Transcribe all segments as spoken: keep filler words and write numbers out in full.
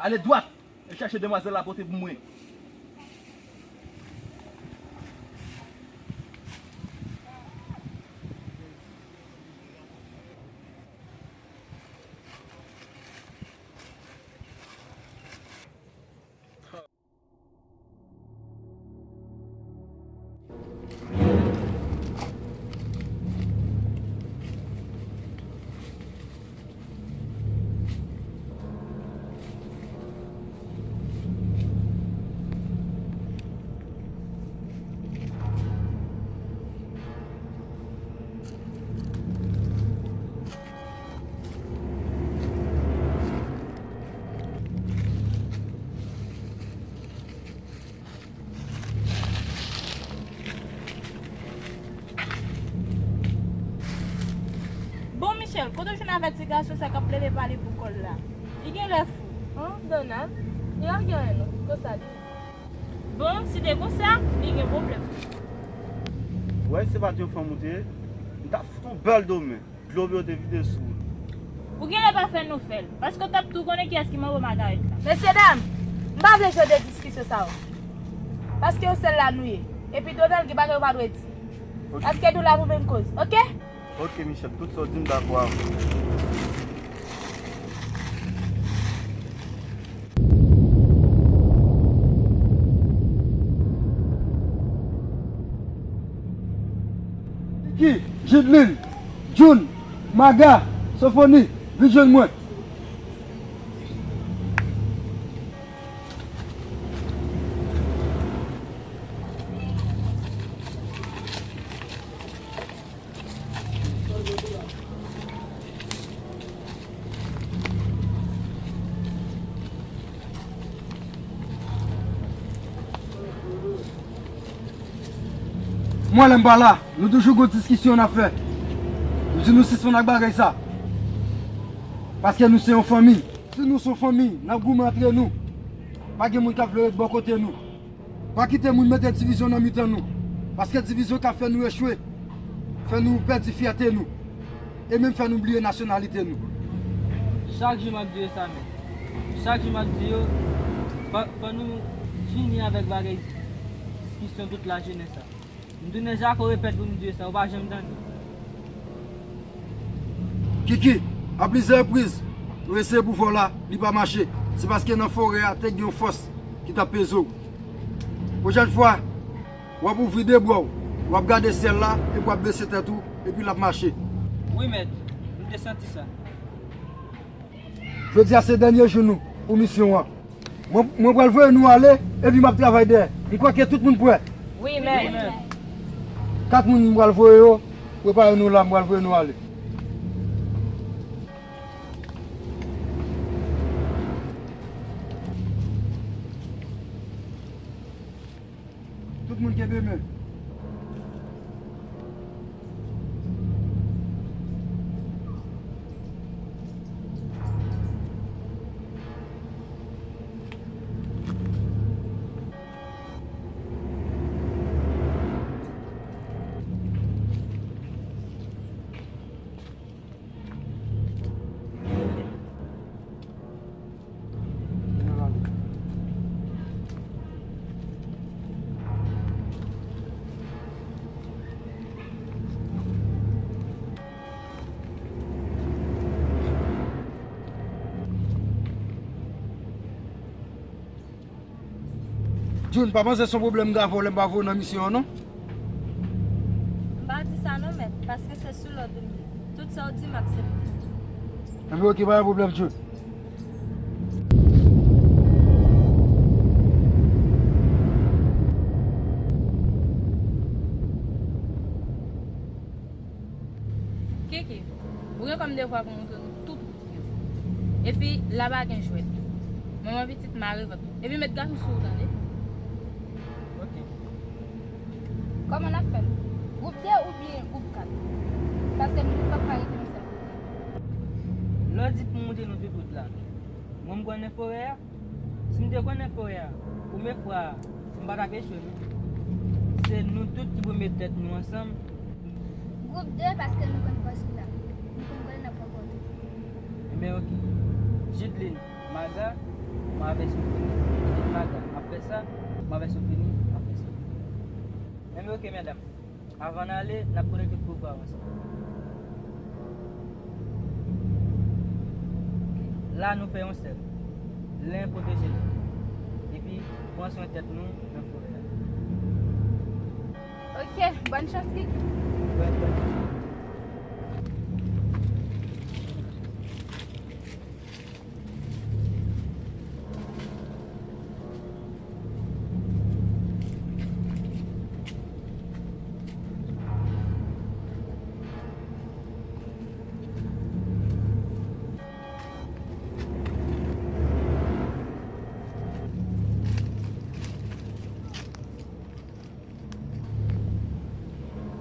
Ale dwat e chache demwazèl la pote pou mwen. Bon, Michel, kote w jwenn avè ti gason sa k ap plede pale pou kò l la? Li genlè fou, han, Donald? Li pa gen anyen non, konsa li. Bon, si te konsa, li gen pwoblèm. Wè, se pa t yon fanm ou te ye, m t ap fout ou bèl do men. Dlo pou yo te vide sou ou. Ou genlè pa fè nou fè l, paske w t ap tou konnen kiyès ki manbo Magaret la. Mesyedam, m pa vle jwe de diskisyon sa yo. Paske yon sèl la nou ye. Epi Donald gen bagay ou pa dwe di. Ok. Paske nou la pou menm koz, oke? Ok, Michel, tout sa w di m dakò avè w. Kiki, Judeline, June, Maga, Sofoni, vin jwenn mwen. Mwen, lè m pa la, nou toujou gon diskisyon n ap fè. M di nou sispann ak bagay sa. Paske nou se yon fanmi. Si nou se yon fanmi, n ap goumen antre nou. Pa gen moun k ap vle ret bò kote nou. Pa kite moun mete divizyon nan mitan nou. Paske divizyon ka fè nou echwe, fè nou pèdi fyète nou, e menm fè nou bliye nasyonalite nou. Chak jou m ap di yo sa, men. Chak jou m ap di yo, fò, fò nou fini avèk bagay diskisyon tout lajenès sa. M tounen jako repèt pou m di yo sa, ou pa janm tande. Kiki, a plizyè repriz, ou eseye pou vè w la, li pa mache. Se paske nan forè a, te gen yon fòs ki t ap peze w. Pwochèn fwa, w ap ouvri de bra w, w ap gade syèl la, epi w ap bese tèt ou, epi l ap mache. Wi, mèt, m te santi sa. Jodi a se dènye jou nou pou misyon an. Mwen, mwen pral voye nou ale, epi m ap travay dèyè. M kwè ke tout moun prè. Wi, mèt. Kat moun m pral voye yo, prepare nou la, m pral voye nou ale. Tout moun kenbe men. June, pa panse se yon pwoblèm m ta fè w lè m pa voye w nan misyon an non. M pa di sa non, mèt, paske se sou lòd ou m ye. Tout sa w di, m aksepte. Enben, oke, pa gen pwoblèm, June. Kiki, ou gen kòm devwa pou montre nou tout wout ki gen. Epi, la pa gen jwèt. Manman pitit mare vant ou. Epi met gason sou ou, tande. Ok. Kòman n ap fè l? Gwoup de oubyen gwoup kat? Paske nou tout p ap ka rete yon sèl kote. Lè w di pou montre nou tout wout la, mwen m konnen forè a. Si m te konnen forè a, premye fwa a, m pa t ap echwe non. Se nou tout ki pou met tèt nou ansanm. Gwoup de, paske nou konn pòs ki la. Nou konn kote n ap rankontre. Enben, ok. Judeline, Maga, M a fè soufri nou. Depi maga ap fè sa, m a fè soufri nou, ap fè soufri nou. Enben, oke, medam. Avan n ale, n ap konekte pou nou avanse. La, nou fè yon sèl. Len pwoteje lòt. Epi, pran swen tèt nou nan forè a. Oke, bòn chans, Kiki. Bòn, bòn chans.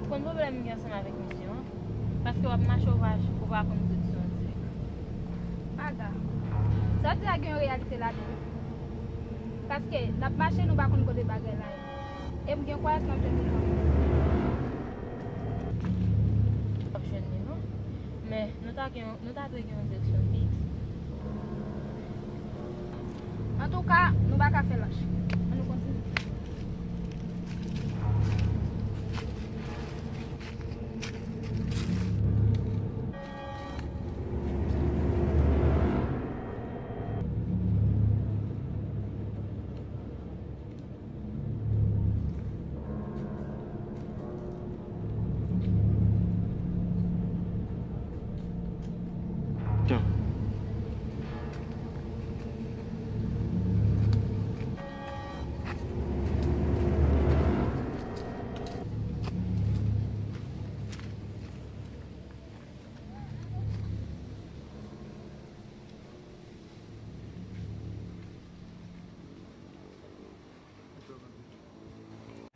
Ou konn pwoblèm m gen ansanm avèk misye an? Paske w ap mache, ou pa, ou pa konn direksyon dirèk. Maga, sa w di a gen yon reyalite ladan l. Paske n ap mache, nou pa konn kote bagay la ye. E m gen kwayans n ap jwenn li kanmenm. W ap jwenn li, non. Men, nou ta gen, nou ta dwe gen yon direksyon fiks. Antouka, nou pa ka fè lach. Ann nou kontinye.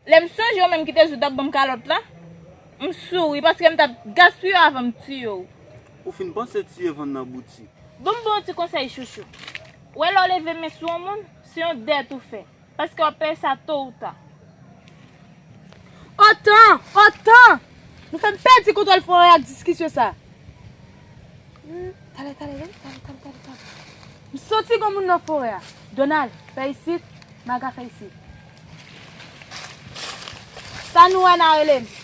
Lè m sonje ou menm ki te di w t ap ban m kalòt la, m souri paske m t ap gaspiye w avan m tiye w. Ou fin panse tiye vann nan boutik. Ban m ba w yon ti konsèy, chouchou. Ou wè lè w leve men sou yon moun, se yon dèt ou fè. Paske w ap peye sa to ou ta. Otan! Otan! Nou fè m pèdi kontwòl forè ak diskisyon sa. Hmm, talè, talè, talè, talè, talè, talè, talè. M santi gon moun nan forè a. Donald, fè isit, Maga, fè isit. Sa nou wè n a rele m.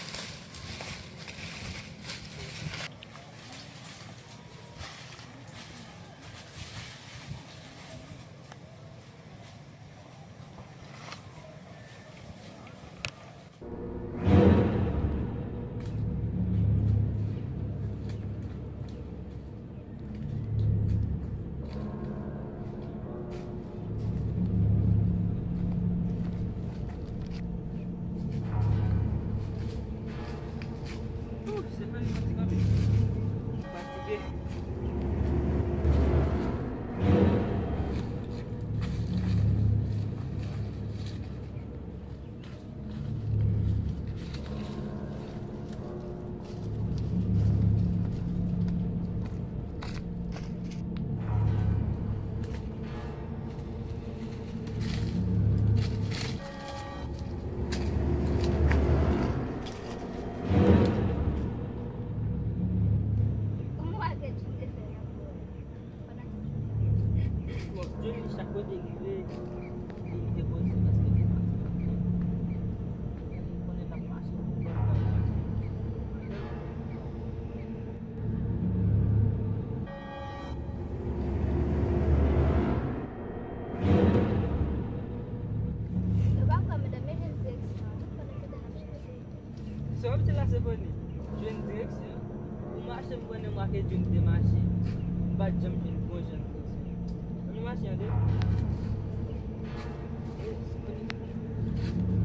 Ouh, Stéphanie, mwen ti kanpe. Fatige. Bon, Johnny, chak kote li rive, li te poze paske li pati. Li konnen l ap mache pou l pran l. Yo pa kwè, medam, men jwenn direksyon an. Sa w ap di la, Stéphanie? Jwenn direksyon? Ou mache, m konnen mwa ke June te mache. M pa t janm jwenn bon jan direksyon. Ann nou mache, tande. Eh, Stéphanie.